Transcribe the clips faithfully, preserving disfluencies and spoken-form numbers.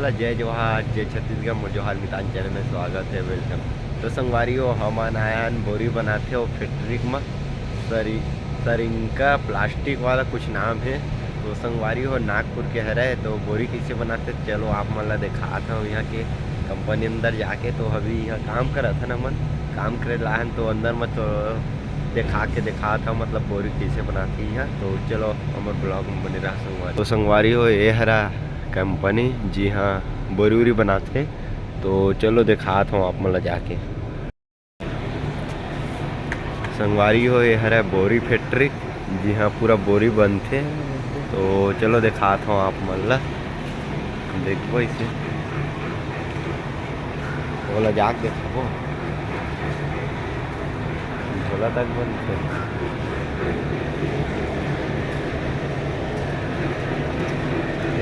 जय जोहार, जय छत्तीसगढ़, मोर जोहार मितान चैनल में स्वागत है, welcome। तो संगवारी हो, हमन आए हन बोरी बनाथे ओ फैक्ट्री म, सरी-, सरिंका प्लास्टिक वाला कुछ नाम है। तो संगवारी हो, नागपुर के हरे, तो बोरी कैसे बनाथे, चलो आप मन ला दिखात हूँ यहाँ के कंपनी अंदर जाके। तो अभी यहाँ काम करत हन हमन, काम करे ला हन, तो अंदर में तो दिखा के दिखात हूँ, मतलब बोरी कैसे बनाथे यहाँ। तो चलो हमर ब्लॉग में बने रहा संगवारी। तो संगवारी हो, ये हरा कंपनी, जी हाँ, बोरी उरी बनाथे। तो चलो दिखात हूँ आप मन ला जाके। संगवारी हो, ये हरे बोरी फैक्ट्री, जी हाँ, पूरा बोरी बनथे। तो चलो दिखात हूँ आप मन ला, देखबो इसे, ओला जाके देखबो। झोला तक बनथे।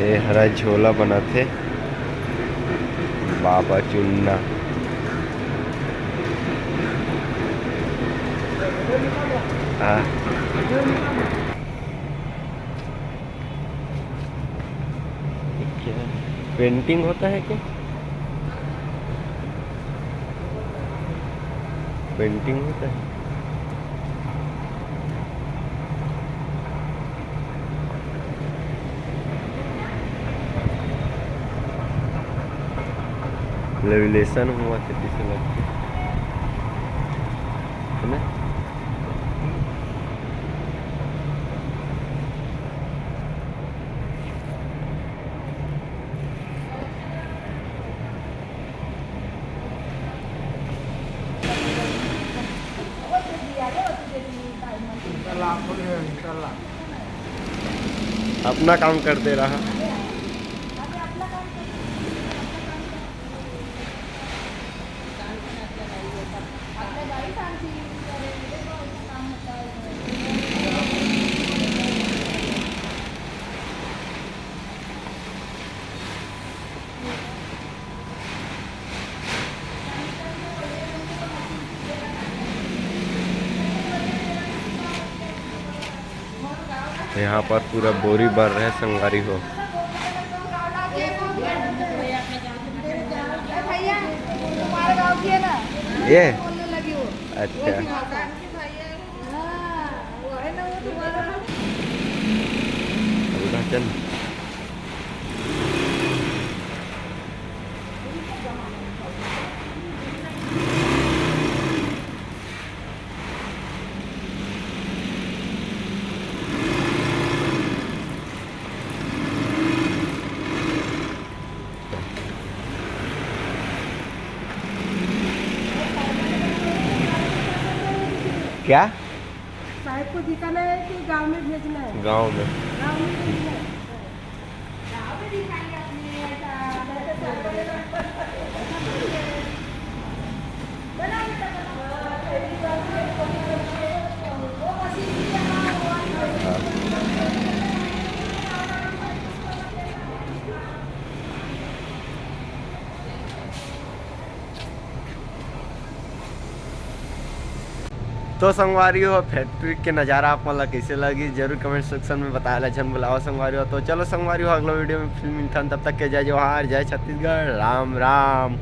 ए हरा झोला बनथे। बाबा चुन्ना। हाँ। क्या पेंटिंग होता है क्या? पेंटिंग होता है। लेविलेशन हुआ थे पीछे लग के, है ना? अपना काम करते रहा। यहाँ पर पूरा बोरी भर रहे संगवारी हो। ये अच्छा। अरुणाचल। क्या? साहेब को दिखाना है कि गांव में भेजना है? गांव में। गांव में भेजना है। तो संगवारी हो, फैक्ट्री के नज़ारा आप मन ला कइसे लगिस, जरूर कमेंट सेक्शन में बताए ला झन भुलाओ संगवारी हो। तो चलो संगवारी हो, अगला वीडियो में फिर मिलथन, तब तक के जय जोहार, जय छत्तीसगढ़, राम राम।